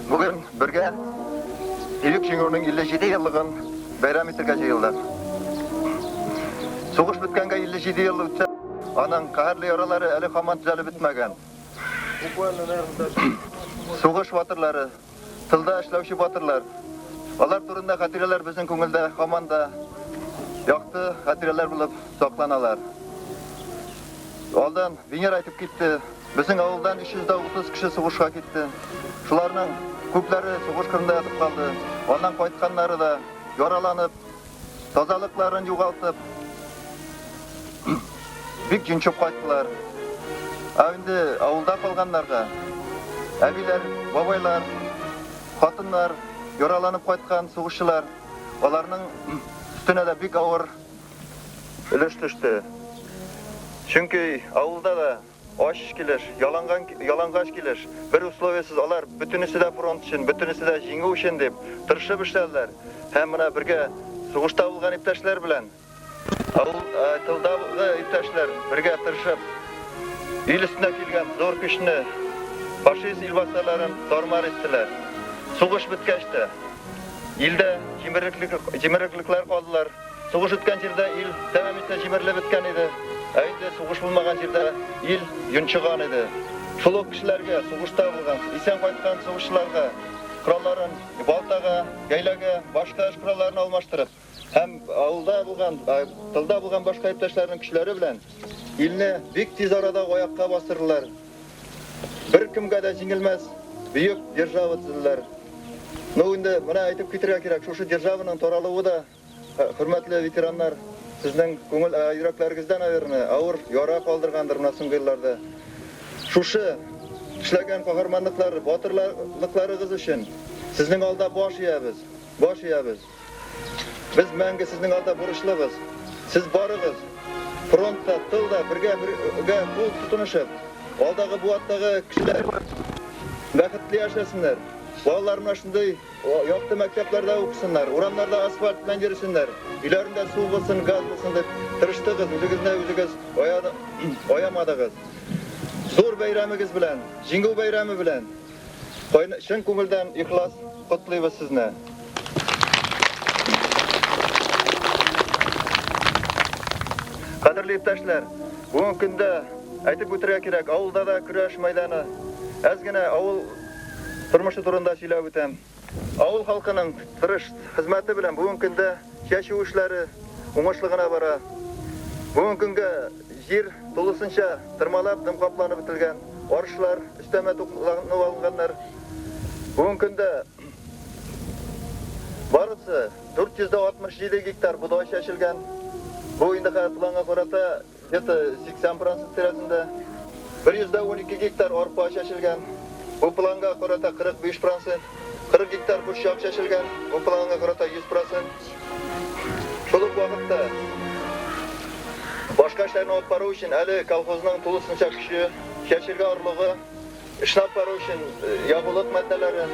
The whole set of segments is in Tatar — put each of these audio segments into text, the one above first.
Бүген бергә Бөек Җиңүнең 57 еллыгын бәйрәм итәргә җыелдык. Сугыш беткәнгә 57 ел үтсә, аның каһәрле яралары әле һаман төзәлеп бетмәгән. Сугыш батырлары, тылда эшләүче батырлар, алар турында хатирәләр безнең күңелдә һаман да якты хатирәләр булып сакланалар. Алдан Венера әйтеп китте, безнең авылдан 330 кеше сугышка китте. Шуларның күпләре сугыш кырында ятып калды. Аннан кайтканнары да яраланып, тазалыкларын югалтып, бик йончып кайттылар. Ә инде авылда калганнарга әбиләр, бабайлар, хатыннар, яраланып кайткан сугышчылар, аларның өстенә дә бик авыр өлеш төште. Чөнки авылда да ач килеш, яланган, ялангач килеш, бер условиясез алар бөтенесе дә фронт өчен, бөтенесе дә җиңү өчен дип тырышып эшләделәр. Һәм менә бергә сугышта булган иптәшләр белән, авыл тылдагы иптәшләр бергә тырышып, ил өстенә килгән зур көчне, фашист илбасарларын тар-мар иттеләр. Сугыш беткәч тә, илдә җимереклек, җимереклекләр калдылар. Сугыш үткән җирдә ил тәмам итә җимерелеп беткән иде. Ә инде сугыш булмаган җирдә ил йончыган иде. Шул ук кешеләргә, сугышта булган, исән кайткан сугышчыларга коралларын балтага, гәйләгә, башка эш коралларына алмаштырып һәм авылда булган, тылда булган башка иптәшләренең көчләре белән илне бик тиз арада аякка бастырдылар. Беркемгә дә җиңелмәс бөек держава төзеделәр. Ну инде менә әйтеп китергә кирәк, шушы державаның таралуы да, хөрмәтле ветераннар, сезнең күңел, йөрәкләрегездә, наверное, авыр яра калдыргандыр менә соңгы елларда. Шушы эшләгән каһарманлыклар, батырлыкларыгыз өчен сезнең алда баш иябез, баш иябез. Без мәңге сезнең алда бурычлыбыз. Сез барыгыз фронтта, тылда бергә бергә кул тотынышып, алдагы буаттагы кешеләр бәхетле яшәсеннәр. Балалар менә шундый якты мәктәпләрдә укысыннар, урамнарда асфальт белән йөресеннәр, өйләрендә су булсын, газ булсын дип тырыштыгыз, үзегезне үзегез аямадыгыз. Зур бәйрәмегез белән, Җиңү бәйрәме белән чын күңелдән ихлас котлыйбыз сезне. Кадерле иптәшләр, бүгенге көндә әйтеп үтәргә кирәк, авылда да көрәш мәйданы. Әз генә авыл тормышы турында сөйләп үтәм. Авыл халкының тырыш хезмәте белән бүгенге көндә чәчү эшләре уңышлы гына бара. Бүгенге көнгә җир тулысынча тырмалап, дым капланып бетелгән. Арышлар өстәмә туклану алынганнар. Бүгенге көндә барысы 467 гектар бодай чәчелгән. Бу инде хәзер планга карата где-то 80 процент тирәсендә. 112 гектар арпа чәчелгән. Бу планга карата 45 процент. 40 гектар борчак чәчелгән. Бу планга карата 100 процент. Шул ук вакытта башка эшләрне алып бару өчен әле колхозның тулысынча көче, чәчергә орлыгы, эшне алып бару өчен ягулык матдәләре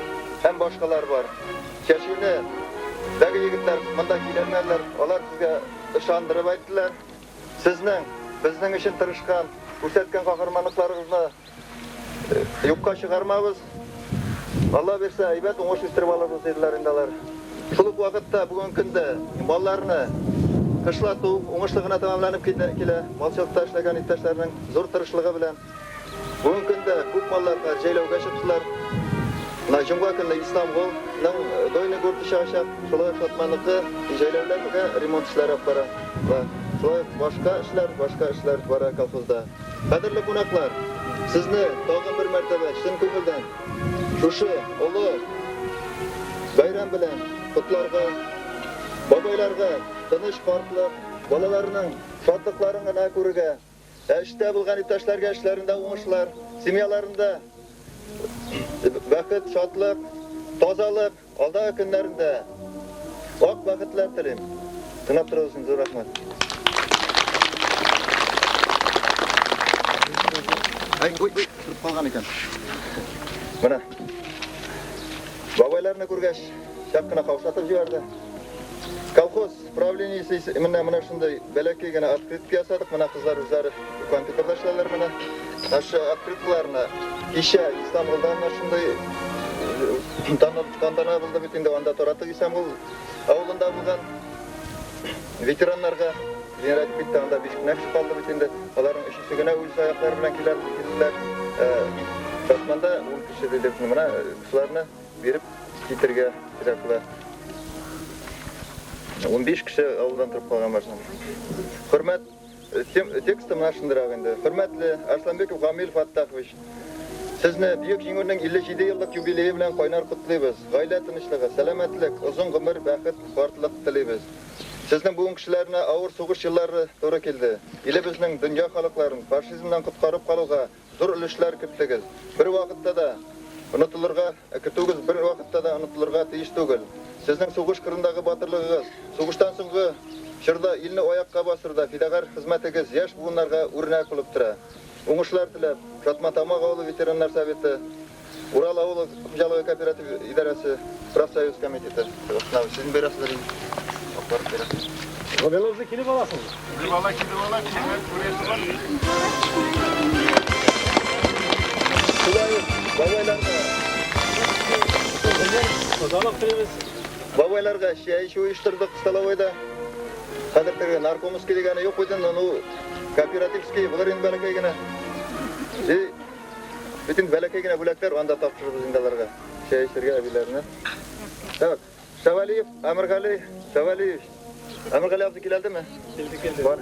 һәм башкалар бар. Чәчүне дәге егетләр монда киләлмәделәр, алар сезгә ышандырып әйттеләр. Сезнең, безнең өчен тырышкан, күрсәткән каһарманлыкларыгызны юкка чыгармабыз. Алла бирсә, әйбәт уңыш үстереп алырбыз, диделәр инде алар. Шул ук вакытта бүгенге көндә малларны кышлату уңышлы гына тәмамланып килә. Малчылыкта эшләгән иптәшләрнең зур тырышлыгы белән. Бүгенге көндә күп маллар җәйләүгә чыктылар. Менә җомга көнне Исламголның дойный гурты чыгачак. Шулай ук Шатманыкы җәйләүләргә ремонт эшләре алып бара. Шулай ук башка эшләр, башка эшләр бара колхозда. Кадерле кунаклар, сезне тагын бер мәртәбә чын күңелдән шушы олы бәйрәм белән котларга, бабайларга тыныч картлык, балаларының шатлыкларын гына күрергә, ә эштә булган иптәшләргә эшләрендә уңышлар, семьяларында бәхет, шатлык, тазалык, алдагы көннәрендә ак бәхетләр телим. Тыңлап торуыгыз өчен зур рәхмәт. Ай, ой, ой, торып калган икән. Менә. Бабайларны күргәч, чак кына каушатып җибәрде. Колхоз правлениесе менә менә шундый бәләкәй генә открытка ясадык. Менә кызлар үзләре компьютерда эшләләр менә. Наша открыткаларны кичә Истанбулда менә шундый тантана булды бит инде, анда тараттык Истанбул авылында булган ветераннарга. Венера әйтеп китте, анда биш кенә кеше калды бит инде. Аларның өчесе генә үз аяклары белән килә килделәр. Шатманда 10 кеше диде. Менә шуларны биреп китергә кирәк була. 15 кеше авылдан торып калган бар. Хөрмәт тексты менә шундыйрак инде. Хөрмәтле Арсланбеков Гамил Фаттахович, сезне Бөек Җиңүнең 57 еллык юбилее белән кайнар котлыйбыз. Гаилә тынычлыгы, сәламәтлек, озын гомер, бәхет, картлык телибез. Сезнең буын кешеләренә авыр сугыш еллары туры килде. Илебезнең дөнья халыкларын фашизмнан коткарып калуга зур өлешләр керттегез. Бер вакытта да онытылырга кертүегез бер вакытта да онытылырга тиеш түгел. Сезнең сугыш кырындагы батырлыгыгыз, сугыштан соңгы чорда илне аякка бастыруда фидакарь хезмәтегез яшь буыннарга үрнәк булып тора. Уңышлар теләп, Шатма Тамак авылы ветераннар советы, Урал авылы хуҗалыгы кооператив идарәсе, профсоюз комитеты. Сезнең бирәсезләр инде. Барып бирәсез. Габел абзый килеп аласың. Килеп ала, килеп ала, килеп күрәсе бар. Шулай ук бабайларга Тазалык телибез. Бабайларга чәй эчү оештырдык столовойда. Хәзер теге наркомовский дигәне юк бит инде, ну, кооперативский булыр инде бәләкәй генә. И бөтен бәләкәй генә бүләкләр анда тапшырырбыз инде аларга. Чәй эчәргә әбиләренә. Так, Шавалиев, Әмиргали, Шавалиевич. Әмиргали абзый киләлдеме? Килде, килде. Бар.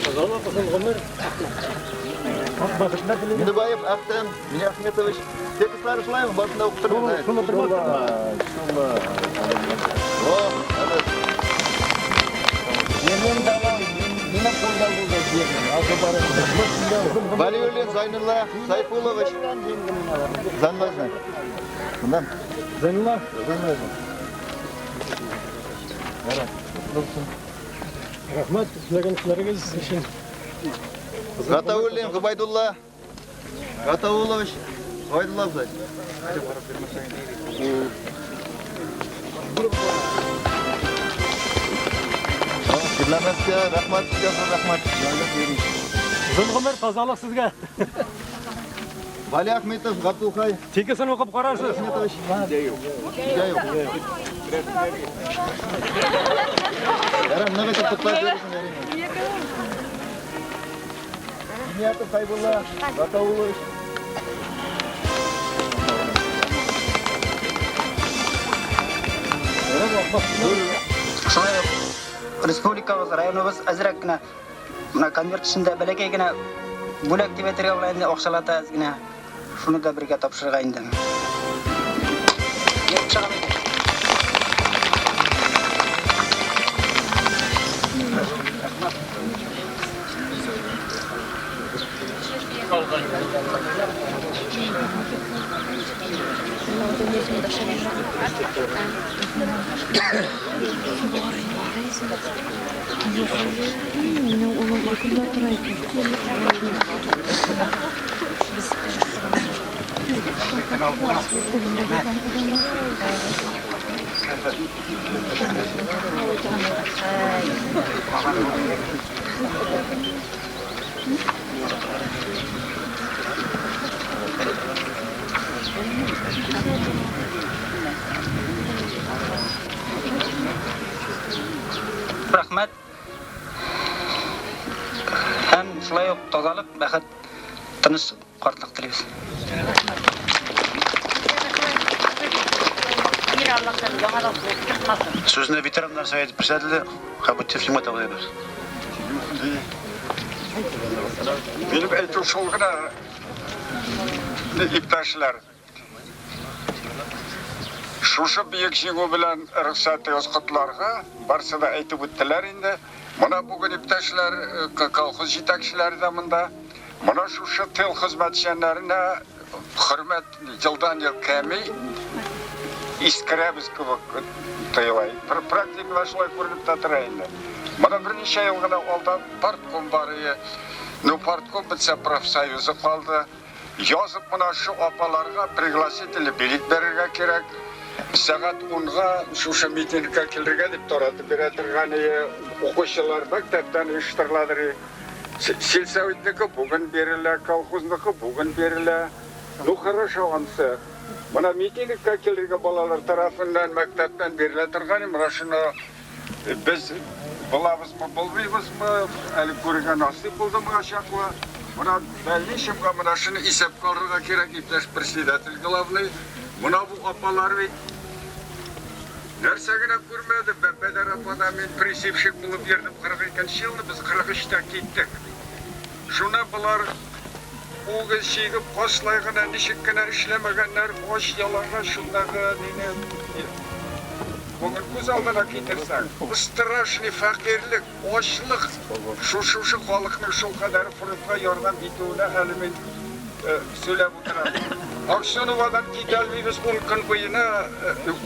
Тазалык, озын гомер. Бәхетләр телибез. Минебаев Ахтем Миниахметович. Текстлары шулаймы? Башында укып тормый. Шуны тормас. О, әле. Минем балам, минем кулда булды җиңдем. Алты барып. Валиуллин Зайнулла Сайфуллович. Зайнулла. Моннан. Зайнулла. Зайнулла. Рәхмәт, эшләгән эшләрегез өчен. Гатауллин Губайдулла Гатауллович. Губайдулла абзый. Чирләмәскә, рәхмәт сезгә, зур рәхмәт. Озын гомер, тазалык сезгә. Вали Ахметов, Габдулхай Текстын укып карарсыз. Ахметович. Өйдә юк. Ярар, нык итеп котлап бирерсең, Ярина. Гиниятов Хайбулла Гатауллович. Шулай ук республикабыз, районыбыз әзрәк кенә менә конверт эчендә бәләкәй генә бүләк дип әйтергә була инде, акчалата әз генә. Шуны да бергә тапшырырга инде. Йөреп чыгам инде. Рәхмәт. Һәм шулай ук тазалык, бәхет, тыныч картлык телибез. Сүзне ветераннар советы председателе Хабутев Химат абыйбыз. Минем әйтү шул гына, иптәшләр. Шушы бөек җиңү белән рөхсәтегез котларга, барсы да әйтеп үттеләр инде. Менә бүген иптәшләр, колхоз җитәкчеләре дә монда. Менә шушы тыл хезмәтчәннәренә хөрмәт елдан-ел кәми, искерәбез кебек тоела. Практикада шулай күренеп тә тора инде. Менә берничә ел гына алда партком бар иде. Ну, партком бетсә, профсоюзы калды. Язып менә шу апаларга пригласительный билет бирергә кирәк. Сәгать унга шушы митингка килергә дип таратып бирә торган укучылар мәктәптән оештырыладыр. Сельсоветныкы бүген бирелә, колхозныкы бүген бирелә. Ну хорошо ансы. Менә митингка килергә балалар тарафыннан мәктәптән бирелә торган, менә шуны без булабызмы, булмыйбызмы, әле күрергә насыйп булды моңа чаклы. Менә дальнейшемга менә шуны исәпкә алырга кирәк, иптәш председатель главный. Менә бу апалар бит нәрсә генә күрмәде. Бәдәр апада мин присыпщик булып йөрдем 42 нче елны, без 43-тә киттек. Шуны болар үгез җигеп, кашлай гына ничек кенә эшләмәгәннәр, ач ялангач шундагы мине бүген күз алдына китерсәң, страшный фәкыйрьлек, ачлык, шушы халыкның шулкадәр фронтка ярдәм итүенә әле мин сөйләп утырам. Аксеновадан китә алмыйбыз ун көн буена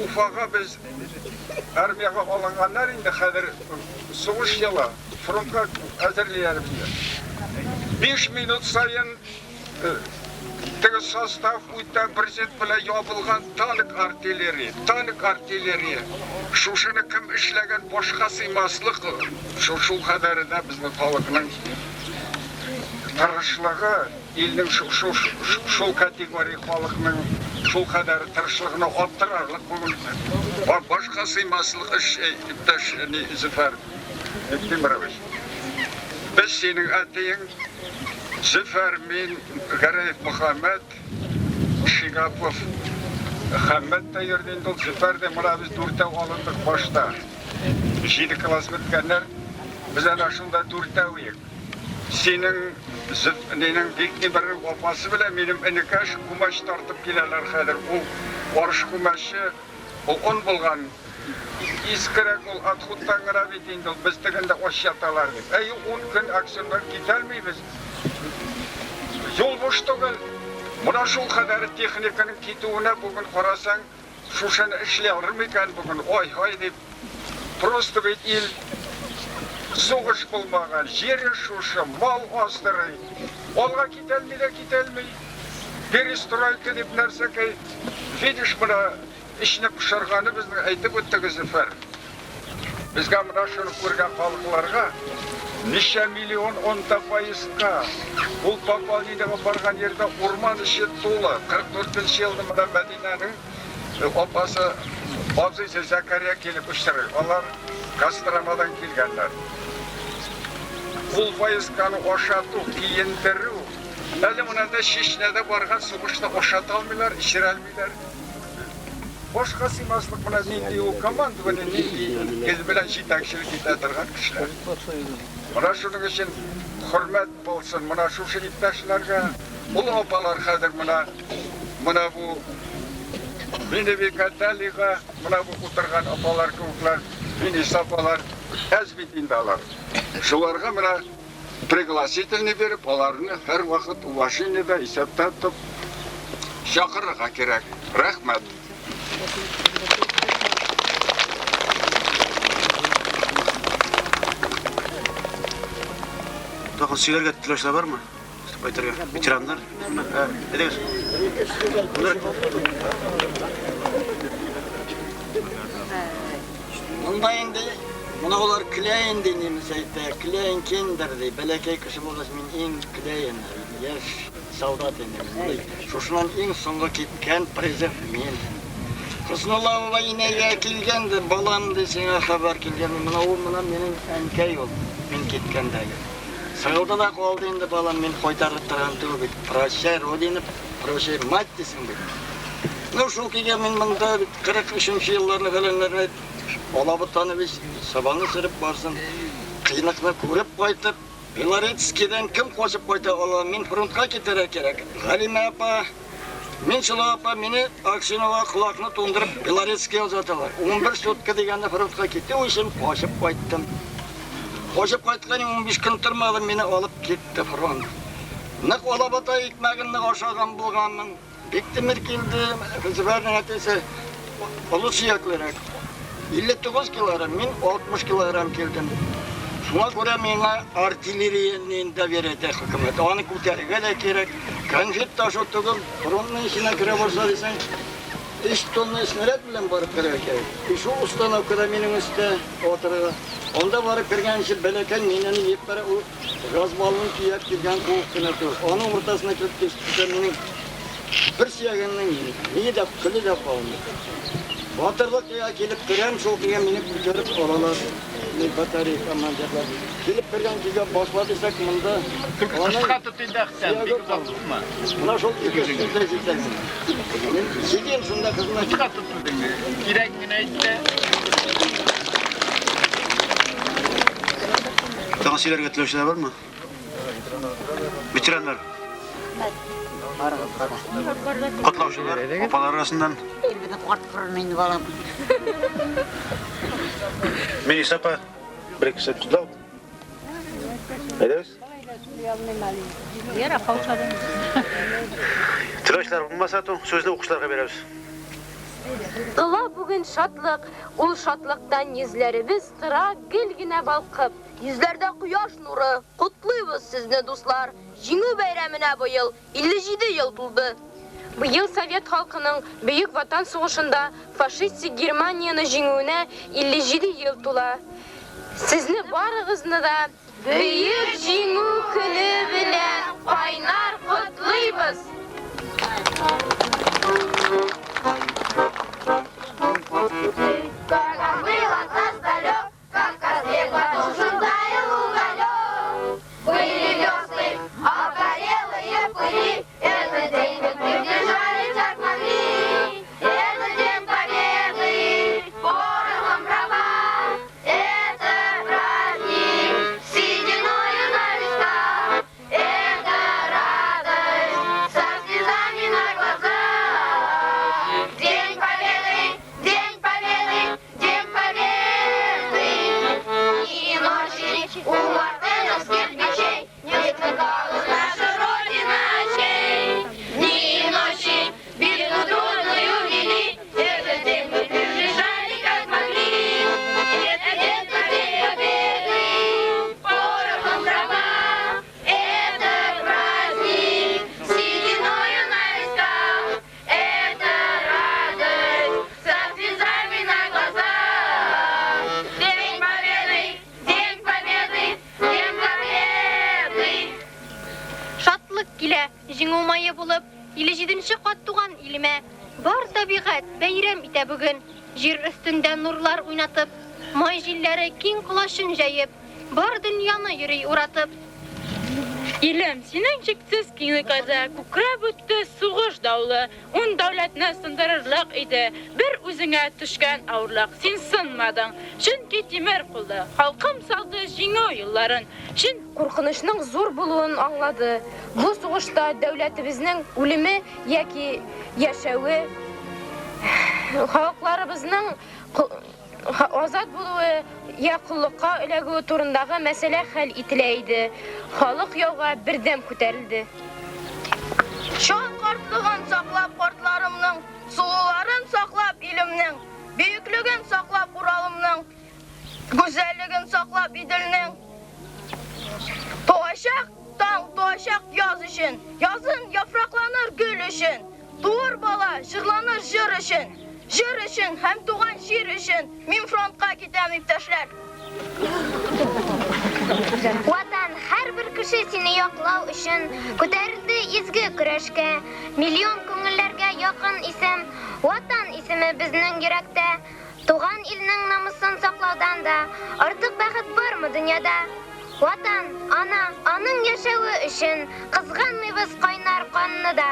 Уфага без армиягә алынганнар инде хәзер сугыш елы, фронтка әзерлиләр безне. 5 минут саен теге состав үтә брезент белән ябылган танк артиллерия, танк артиллерия. Шушыны кем эшләгән башка сыймаслык, шул кадәре дә безнең халыкның тырышлыгы, илнең шул категория халыкның шул кадәр тырышлыгына аптырарлык бүген. Башка сыймаслык эш, иптәш Зөфәр Биктимерович. Без синең әтиең Зөфәр, мин, Гәрәев Мөхәммәт, Шигапов Хәммәт тә йөрде инде ул, Зөфәр дә, менә без дүртәү алындык башта. Җиде класс беткәннәр, без әнә шунда дүртәү идек. Синең нинең Биктимернең апасы белән минем энекәш күмәч тартып киләләр хәзер. Ул арыш күмәче, ул он булган. Искерәк ул отходтан гына бит инде ул, без тегендә ач яталар дип. Әй, ун көн акционнан китәлмибез. Юл буш түгел. Менә шул кадәр техниканың китүенә бүген карасаң, шушыны эшли алыр микән бүген, ай-һай дип. Просто бит ил сугыш булмаган, җире шушы, мал аздырый. Алга китәлми дә китәлми. Перестройка дип нәрсәкәй. Видишь, менә эчне пошырганы безнең әйтеп үттегез, Зөфәр. Безгә менә шуны күргән халыкларга ничә миллион онта поездка, ул пополнениега барган җирдә урман эче тулы. 44 нче елны менә Мәдинәнең апасы абзыйсы Зәкәрия килеп очрый. Алар Костромадан килгәннәр. Ул поездканы ашату, киендерү, әле менә дә Чечнядә барган сугышта ашата алмыйлар, эчерә алмыйлар. Башка сыймаслык менә нинди ул командование, нинди ил белән җитәкчелек итә торган кешеләр. Менә шуның өчен хөрмәт булсын менә шушы иптәшләргә. Ул апалар хәзер менә менә бу Минебика Талига, менә бу утырган апалар кебекләр, Миниса апалар әз бит инде алар. Шуларга менә пригласительный биреп, аларны һәрвакыт уважениедә исәптә тотып чакырырга кирәк. Рәхмәт. Тагын сөйләргә теләүчеләр бармы? Әйтергә. Ветераннар. Әйдәгез. Монда инде менә алар көлә инде немец әйтә, көләен кендер ди. Бәләкәй кеше булгач мин иң көләен, яшь солдат инде мин. Шушыннан иң соңгы киткән призыв мин. Хөснулла бабай инәйгә килгән ди, балам ди, сиңа хәбәр килгән. Менә ул менә минем әнкәй ул, мин киткәндәге. Сыгылды да калды инде балам, мин кайтарып торган түгел бит. Прощай, Родина, прощай, мать дисең бит. Ну, шул көйгә мин монда бит 43 нче елларны фәләннәрне Алабутаны бит сабаны сөреп барсын, кыенлыкны күреп кайтып, Белорецкийдән кем качып кайта ала, мин фронтка китәргә кирәк. Галимә апа, Минсылу апа мине Аксенова колакны туңдырып Белорецкийга озаталар. 11 сутка дигәндә фронтка китү өчен качып кайттым. Качып кайткан 15 көн тормадым, мине алып китте фронт. Нык алабута икмәген нык ашаган булганмын. Биктимер килде, Зөфәрнең әтисе олы сөяклерәк. 59 килограмм, мин 60 килограмм килдем. Шуңа күрә миңа артиллерияне инде бирә хөкүмәт. Аны күтәрергә дә кирәк. Кәнфит ташу түгел, фронтның эченә керә башла дисәң, өч тонна снаряд белән барып керергә кирәк. И шул установкада минем өстә отырырга. Анда барып кергәнче бәләкәй минаны еп бара, ул газ баллон төяп килгән куык кына түгел. Аның уртасына килеп төшсә, минем бер сөягемнең мие дә, көле дә калмый. Батырлык я килеп керәм, шул көйгә мине күтәреп алалар. Мин батарея командирлар. Килеп кергән көйгә башла дисәк, монда Кышка тот инде Әхтәм, бик озак тотма. Менә шул ике сүздә җитә. Мин сидим шунда хезмәт. Кышка тот үзеңне. Кирәк генә әйтсә. Тагын сөйләргә теләүчеләр бармы? Ветераннар. Котлаучылар, апалар арасыннан. Илбене карт кырын инде балам. Милиса апа, бер ике сүз котлау. Әйдәгез. Яра, каушадым. Теләүчеләр булмаса, то сүзне укучыларга бирәбез. Тула бүген шатлык, ул шатлыктан йөзләребез тора гел генә балкып. Йөзләрдә кояш нуры, котлыйбыз сезне, дуслар! Җиңү бәйрәменә быел 57 ел тулды. Быел совет халкының Бөек Ватан сугышында фашистик Германияне җиңүенә 57 ел тула. Сезне барыгызны да Бөек Җиңү көне белән кайнар котлыйбыз! Как было нас далек, как козле потушен таял уголек. Были весны, обгорелые в пыли, Этот день мы приближали, как могли. Это день победы, порохом права. Это праздник с сединою на висках. Это радость со слезами на глазах. День Победы, День Победы, День Победы. Дни и ночи у мартеновских печей не смыкалась наша Родина очей. Дни и ночи битву трудную вели, этот день мы приближали, как могли. Это день Победы, порохом трава. Это праздник с сединою на висках. Это радость со слезами на глазах. День Победы, День Победы, День Победы. Шатлык килә, җиңү мае булып, 57 нче кат туган илемә. Бар табигать бәйрәм итә бүген, җир өстендә нурлар уйнатып, май җилләре киң колачын җәеп, бар дөньяны йөри уратып. Илем, синең чиксез киңлекәдә күкрәп үтте сугыш давылы. Ун дәүләтне сындырырлык иде бер үзеңә төшкән авырлык. Син сынмадың, чөнки тимер куллы халкым салды җиңү юлларын. Чөн Куркынычның зур булуын аңлады. Бу сугышта дәүләтебезнең үлеме яки яшәве, халыкларыбызның азат булуы я коллыкка эләгүе турындагы мәсьәлә хәл ителә иде. Халык яуга бердәм күтәрелде. Чал картлыгын саклап картларымның, сулуларын саклап илемнең, бөеклеген саклап Уралымның, гүзәллеген саклап Иделнең. Туачак таң, туачак яз өчен, язын яфракланыр гөл өчен, туыр бала, җырланыр җыр өчен, җыр өчен һәм туган җир өчен мин фронтка китәм, иптәшләр. Ватан, һәрбер кеше сине яклау өчен күтәрелде изге көрәшкә. Миллион күңелләргә якын исем, Ватан исеме безнең йөрәктә. Туган илнең намусын саклаудан да артык бәхет бармы дөньяда? Ватан, ана, аның яшәве өчен кызганмыйбыз кайнар канны да.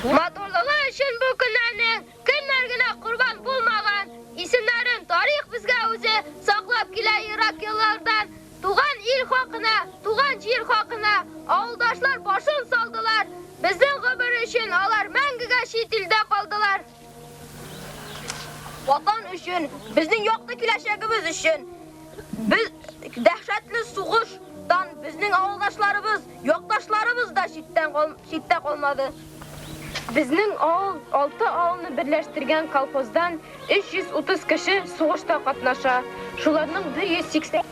Матурлыгы өчен бу көннәрнең кемнәр генә корбан булмаган, исемнәрен тарих безгә үзе саклап килә ерак еллардан. Туган ил хакына, туган җир хакына авылдашлар башын салдылар. Безнең гомер өчен алар мәңгегә чит илдә калдылар. Ватан өчен, безнең якты киләчәгебез өчен, без дәһшәтле сугыштан безнең авылдашларыбыз, якташларыбыз да читтән читтә калмады. Безнең авыл алты авылны берләштергән колхоздан 330 кеше сугышта катнаша. Шуларның 180.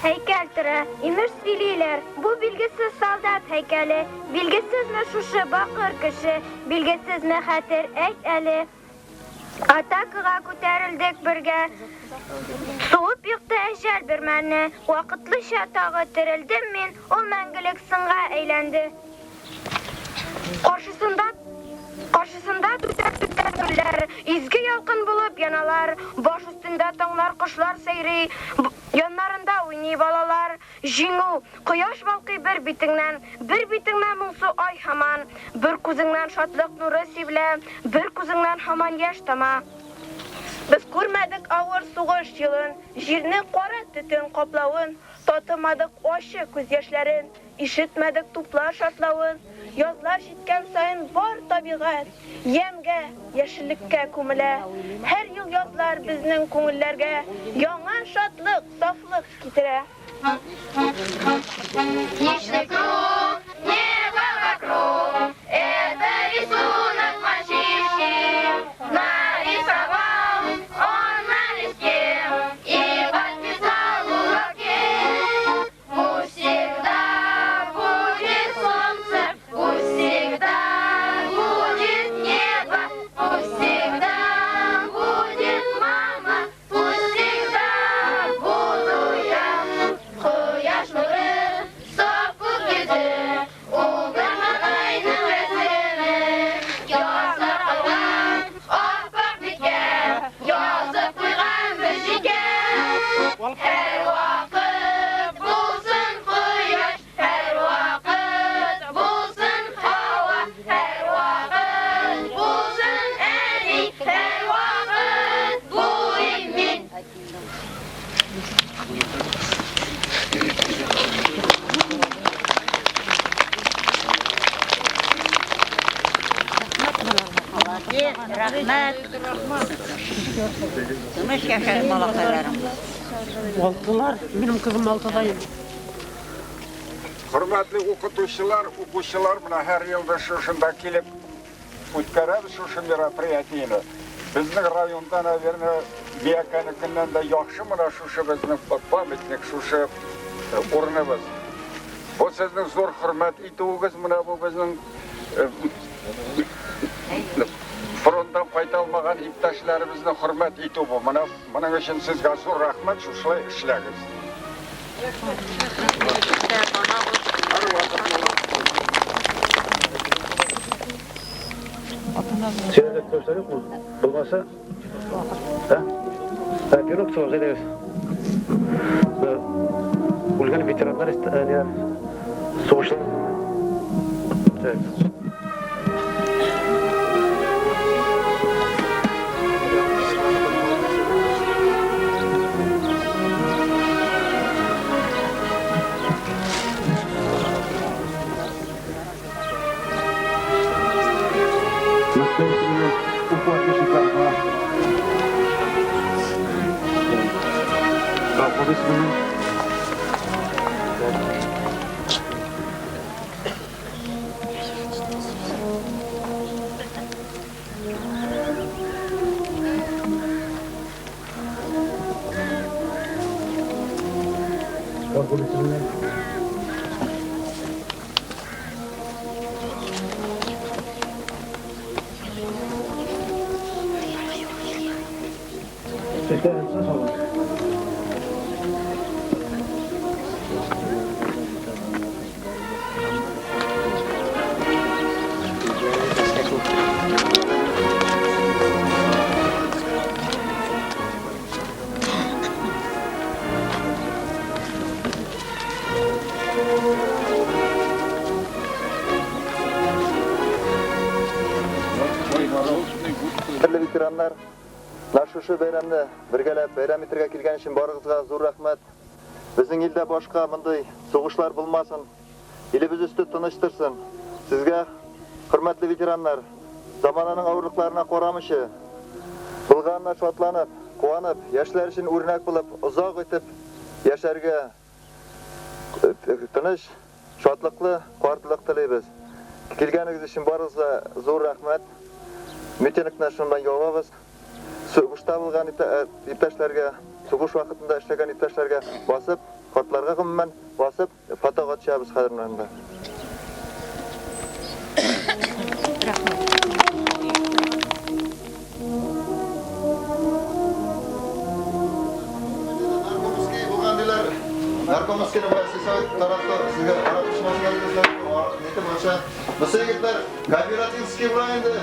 һәйкәл тора. Имеш сөйлиләр, бу билгесез солдат һәйкәле. Билгесезме шушы бакыр кеше, билгесезме хәтер, әйт әле. Атакага күтәрелдек бергә. Сугып екты әҗәл бер мәлне. Вакытлыча тагы терелдем мин, ул мәңгелек сынга әйләнде. Каршысында Каршысында түтәк-түтәк гөлләр, Изге ялкын булып яналар. Баш өстендә таңнар, кошлар сәйри, Яннарында уйный балалар. Җиңү! Кояш балкый бер битеңнән, Бер битеңдә моңсу ай һаман. Бер күзеңнән шатлык нуры сибелә, Бер күзеңнән һаман яшь тама. Без күрмәдек авыр сугыш елын, Җирне кара төтен каплавын, Татымадык ачы күз яшьләрен, Ишетмәдек туплар шартлавын. Язлар җиткән саен бар табигать Ямьгә, яшеллеккә күмелә. Һәр ел язлар безнең күңелләргә Яңа шатлык, сафлык китерә. Хищный круг, небо вокруг, Это рисунок мальчишки. Нарисовал он на листке И подписал в уголке. Пусть всегда будет солнце, пусть всегда будет небо, пусть всегда будет мама, пусть всегда буду я. Кояш нуры, саф күк йөзе, ул бер малайның рәсеме. Язлар калган ап-ак биткә, язып куйган бер читкә. Һәрвакыт булсын кояш, һәрвакыт булсын һава, һәрвакыт булсын әни, һәрвакыт булыйм мин. Молодец, рәхмәт. Тыныч яшәр балакайларым. Алтылар, минем кызым алтыда инде. Хөрмәтле укытучылар, укучылар, менә һәр елда шушында килеп үткәрәбез шушы мероприятиене. Безнең районда, наверное, Биякәнекеннән дә яхшы менә шушы безнең памятник, шушы э, урыныбыз. Бу сезнең зур хөрмәт итүегез, менә бу безнең э, фронттан кайта алмаган иптәшләребезне хөрмәт итү бу. Менә моның өчен сезгә зур рәхмәт, шушылай эшләгез. Синдә төшләр юкмы? Булмаса? Ә? Ә, пирог салабыз, әйдәгез. Үлгән ветераннар истәләр. Сугышлар. Так. Хөрмәтле ветераннар, менә шушы бәйрәмне бергәләп бәйрәм итәргә килгән өчен барыгызга зур рәхмәт. Безнең илдә башка мондый сугышлар булмасын. Илебез өсте тыныч торсын. Сезгә, хөрмәтле ветераннар, замананың авырлыкларына карамыйча, булганына шатланып, куанып, яшьләр өчен үрнәк булып, озак итеп яшәргә тыныч, шатлыклы картлык телибез. Килгәнегез өчен барыгызга зур рәхмәт. Митингны шуннан ябабыз. Сугышта булган иптәшләргә. сугыш вакытында эшләгән иптәшләргә басып, картларга гомумән басып, фотога төшәбез хәзер менә монда. Наркомовскийны бая сельсовет таратты, сезгә карап төшмәсеннәр диде, нете буенча. Бусы егетләр, кооперативский була инде.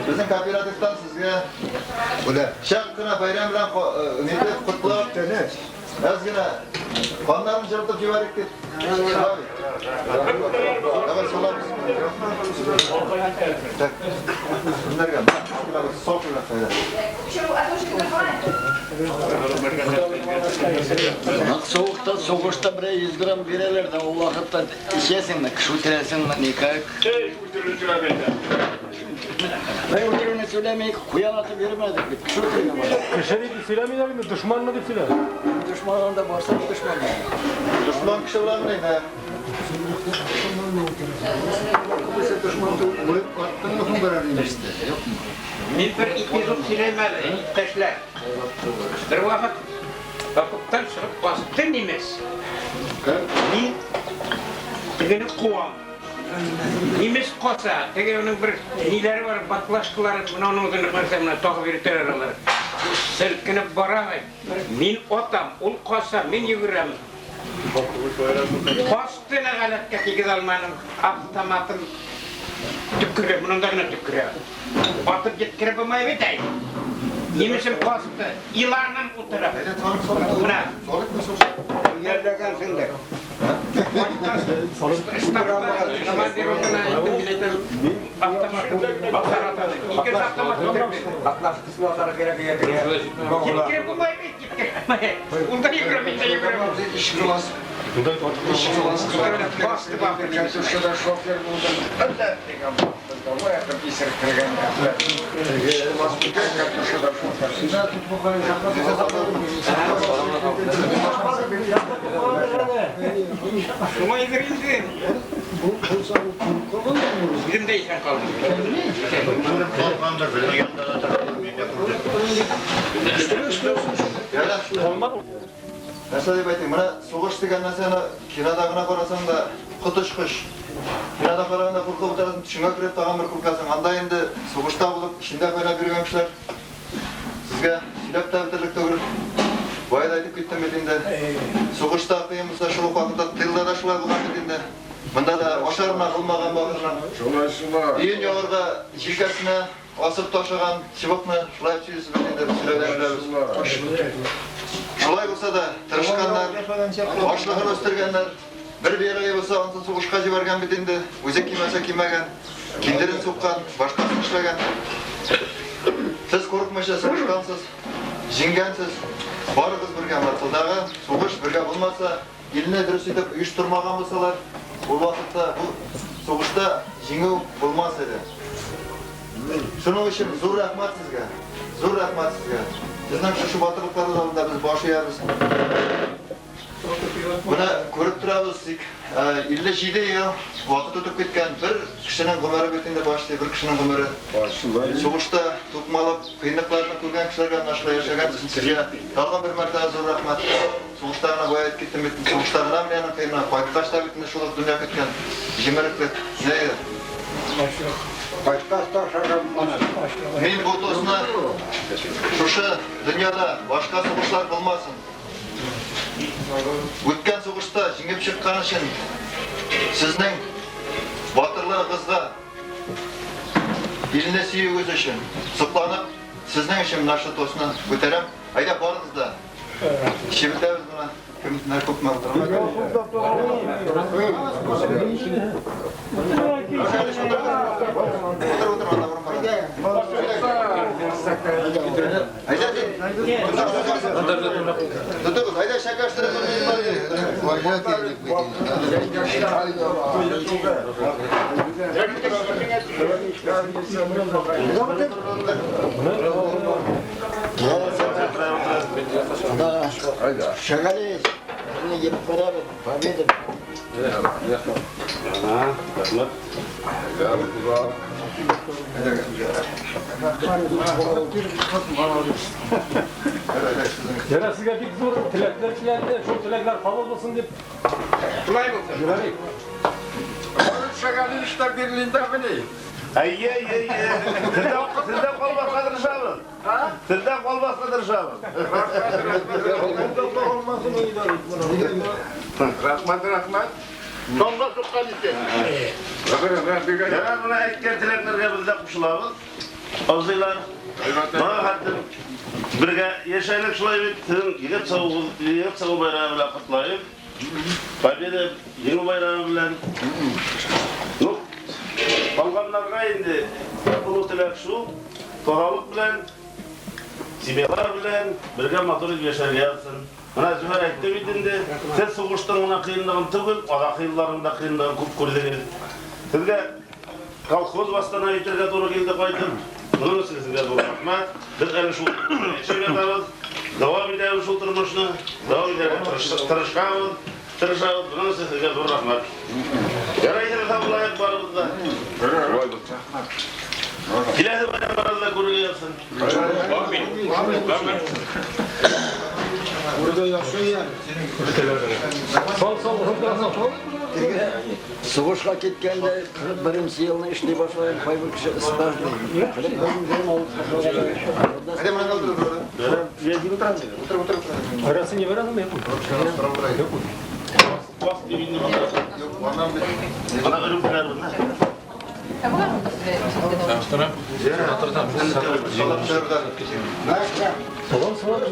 Безнең кооперативтан сезгә бүләк. Чак кына бәйрәм белән нитеп котлап, әз генә каннарын җылытып җибәрик дип. Шулай бит. Давай салабыз. Так. Кемнәргә? Сок белән кайда. Суыкта, сугышта берәр 100 грамм бирәләр дә, ул вакытта эчәсеңме, кеше үтерәсеңме, никак. Эй, үтерү сөйләмәйдә. Бер үтерүне сөйләмик, куян атып йөрмәдек бит, кеше үтергән бара. Кеше дип сөйләмиләр инде, дошманмы дип сөйлә. Дошман анда барса дошман. Дошман кеше буламыни, һә? Күбесе дошман түгел, үлеп аттыңмы соң берәр имеште, юкмы? Мин бер эпизод сөйләйм әле, иптәшләр. Бервакыт окоптан чыгып басты немец. Мин тегене куам. Немец каса, теге аның бер ниләре бар, баклажкалары, менә аның үзен нәрсә менә тагып йөртәләр алар. Селкенеп бара, мин атам, ул каса, мин йөгерәм. Касты нәгаләткә тигез алманың автоматын төкерә, монда гына төкерә. Атып җиткереп булмый бит әй. Немецем касты, иланым утырып. Менә. Иярләгәнсеңдер. Шулайдыр инде. Үзем дә исән калдым. Нәрсә дип әйтим, менә сугыш дигән нәрсәне кинода гына карасаң да коточкыч. Кинода караганда куркып утырасың, төшеңә кереп тагын бер куркасың. Анда инде сугышта булып, эчендә кайнап йөргән кешеләр сезгә сөйләп тә бетерерлек түгел. Бая да әйтеп киттем бит инде. Сугышта кыен булса, шул ук вакытта тылда да шулай булган бит инде. Монда да ашарына булмаган бахырның. Шулай, шулай. Өен ягырга җилкәсенә асып ташыган чыбыкны шулай сөйлисез бит инде, сөйләүдән беләбез. Шулай булса да, тырышканнар, ашлыгын үстергәннәр. Бер бияләе булса, ансын сугышка җибәргән бит инде. Үзе кимәсә кимәгән, киндерен суккан, башкасын эшләгән. Сез курыкмыйча сугышкансыз, җиңгәнсез. Барыгыз бергә менә тылдагы сугыш бергә булмаса, илне дөрес итеп оештырмаган булсалар, ул вакытта бу сугышта җиңү булмас иде. Шуның өчен зур рәхмәт сезгә. Зур рәхмәт сезгә. Сезнең шушы батырлыкларыгыз алдында без баш иябез. Менә күреп торабыз, тик 57 ел вакыт үтеп киткән, бер кешенең гомере бит инде почти, бер кешенең гомере. Сугышта тукмалып, кыенлыкларны күргән кешеләргә менә шулай яшәгән өчен сезгә тагын бер мәртәбә зур рәхмәт. Сугышта гына бая әйтеп киттем бит, сугышта гына менә аның кыенлыгы, кайткач та бит инде шул ук дөнья көткән, җимереклек. Нә иде? Кайткач та ашаган моны. Мин бу тостны шушы дөньяда башка сугышлар булмасын. Үткән сугышта җиңеп чыккан өчен сезнең батырлыгыгызга, илне сөюегез өчен сокланып, сезнең өчен менә шушы тостны күтәрәм. Әйдә, барыгыз да чебетәбез моны. Кемнәр күпме Утыр, утыр, анда урын бар. Әйдә, тотыгыз, әйдә, шәкәштереп. Шагали. җибәрәбез, Победа. Рәхмәт. Ярар, сезгә бик зур теләкләр теләнде. Шул теләкләр кабул булсын дип. Шулай булсын. Җибәрик. Шагалиевич та Берлинда мени? Әйе, әйе, әйе. Сездән калмаска тырышабыз. Сездән калмаска тырышабыз. Рәхмәт, рәхмәт. Тонга суккан исә. Ярар, менә әйткән теләкләргә без дә кушылабыз. Абзыйлар, моңа хәтле бергә яшәлек шулай бит. Сезнең егет саву, егет саву байрагы белән котлыйм. Победа җиңү байрагы белән. Ну, калганнарга инде олы теләк шул, тазалык белән, семьялар белән бергә матур итеп яшәргә язсын. Менә Зөфәр әйтте бит инде, сез сугыштың гына кыенлыгын түгел, азакы елларның да кыенлыгын күп күрдегез. Сезгә колхоз восстановить итәргә туры килде кайтып. Моның өчен сезгә зур рәхмәт. Без әле шул яшәп ятабыз, дәвам итәбез шул тормышны, дәвам итәргә тырышабыз, тырышабыз. Моның өчен сезгә зур рәхмәт. Ярай, исән булыйк барыбыз да. Киләсе байрамнарда күрергә язсын. Амин. Амин. Сал, сал, сал. Сугышка киткәндә 41 елны эшли башлаган кайбер кеше стажный. Арасы не барасың, юк. Бас дип инде монда. Ана өрүкләр монда. Салам, салам.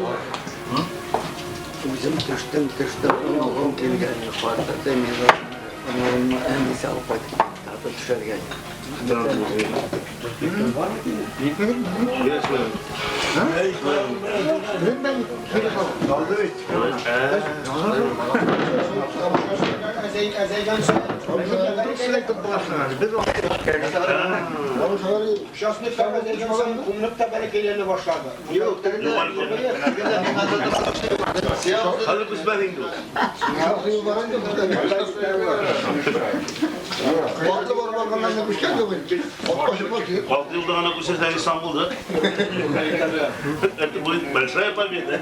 Үзем төштем, төштем, оныгым килгән, картырды мин оныгымны әнисе алып кайтып китте, аты төшәргә. Хәзер күчмәде инде ул. Алты елда гына күчерсәң Истанбулда. Это будет большая победа.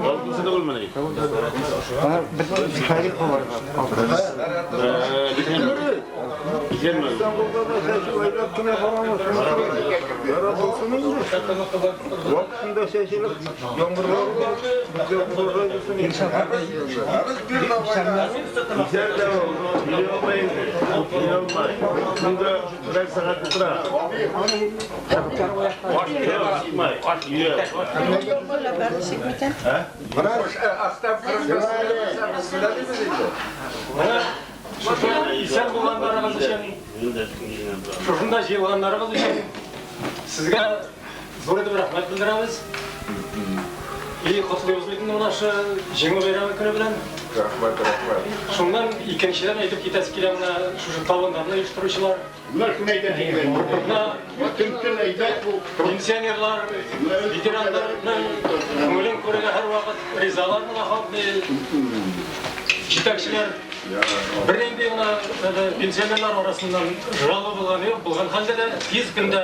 Алтынчы түгелмени? Исәнме? Исән дә ул, йөри алмый инде. Йөри алмый. Көнгә берәр сәгать утыра. Чыкмай. Йөри. Шушы исән булганнарыгыз өчен, шушында җыелганнарыгыз өчен сезгә зур итеп рәхмәт белдерәбез. И котлыйбыз бит инде менә шу Җиңү бәйрәме көне белән. Рәхмәт, рәхмәт. Шуннан икенчедән әйтеп китәсе килә менә шушы табыннарны оештыручылар. Менә шуны әйтәсе килә. Менә Төн әйбәт бу. Пенсионерлар, ветераннарның күңелен күрергә һәрвакыт ризалар менә җитәкчеләр. Бернинди генә пенсионерлар арасыннан жалоба булганы юк, булган хәлдә дә тиз көндә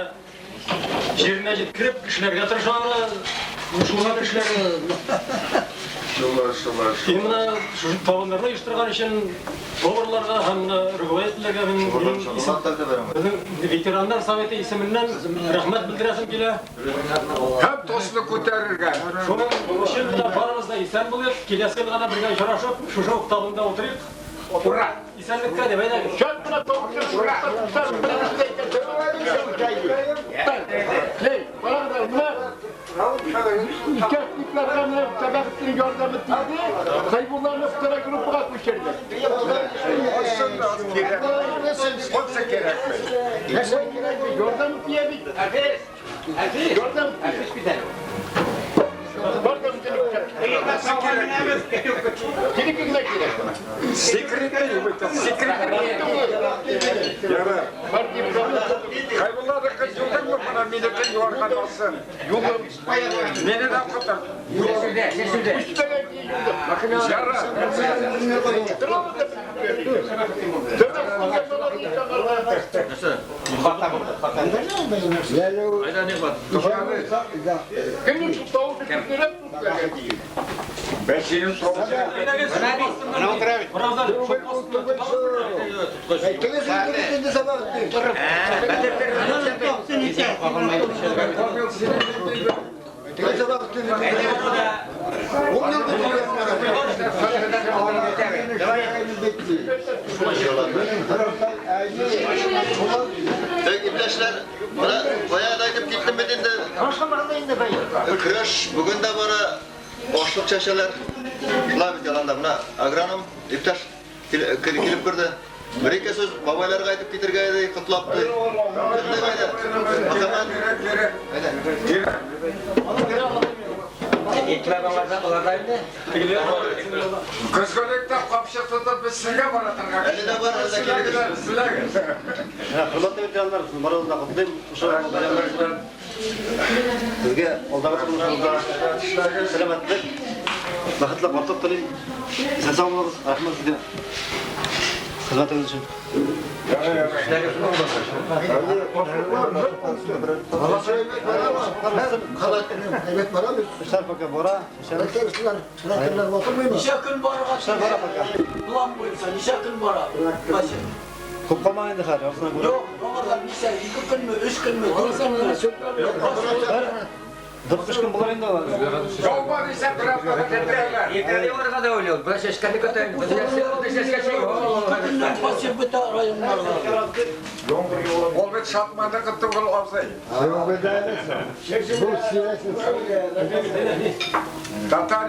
җиренә җиткереп эшләргә тырышалар. Шуңа кешеләр Шулай, шулай. Именно шушы табыннарны оештырган өчен поварларга һәм менә руководительләргә минем безнең ветераннар советы исеменнән рәхмәт белдерәсем килә. Һәм тосны күтәрергә. Шуның өчен менә барыбыз да исән булыйк, киләсе елга да бергә очрашып, шушы ук табында утырыйк. Ура! Исәнлеккә дип әйдәгез. Чак кына тавышын Участникларга менә Сәбәхетдин ярдәме тиде, Хәйбулланы вторая группага күчерде. Кайсы кирәкме? Нәрсә кирәкме? Ярдәм тия бит. Ярдәм тия. Кирәк генә кирәк. Секретарь, секретарь. Ярар. Хәйбулла да кыз юлдыңмы менә минеке юарга алсын. Юлым. Мине дә котыр. Ярар. Кемнең шул тавышы күтәреп Бәсинең тавышы. Так, иптәшләр, менә бая да әйтеп киттем бит инде. Көрәш бүген дә бара, ашлык чәчәләр. Шулай бит яланда. Менә агроном иптәш килеп керде. Бер-ике сүз бабайларга әйтеп китергә иде, котлап ди. Кемнең әйдә? Мөхәммәт. Әйдә. Көзгелектә капчык тотып без сезгә бара торган. Әле дә бар, әле дә килегез. Сезләргә. Хөрмәтле ветераннар, барыгызны да котлыйм. Шушы бәйрәмнәр белән. Сезгә алдагы тормышыгызда сәламәтлек, бәхетле картлык телим. Исән сау булыгыз, рәхмәт сезгә. Хезмәтегез өчен. Эшләр пока бара. Ничә көн барырга Эшләр бара пока. План буенча ничә көн бара? Вася. Күп калмаган инде хәзер, яртысына күрә. Юк, аңардан ничә, ике көнме, өч көнме, дүрт көнме? Дүрт өч көн булыр инде алар. Яумар исә бер атнада бетерәләр. Көннән посев бетә районнарда. Ул бит шатманыкы түгел абзый. Татар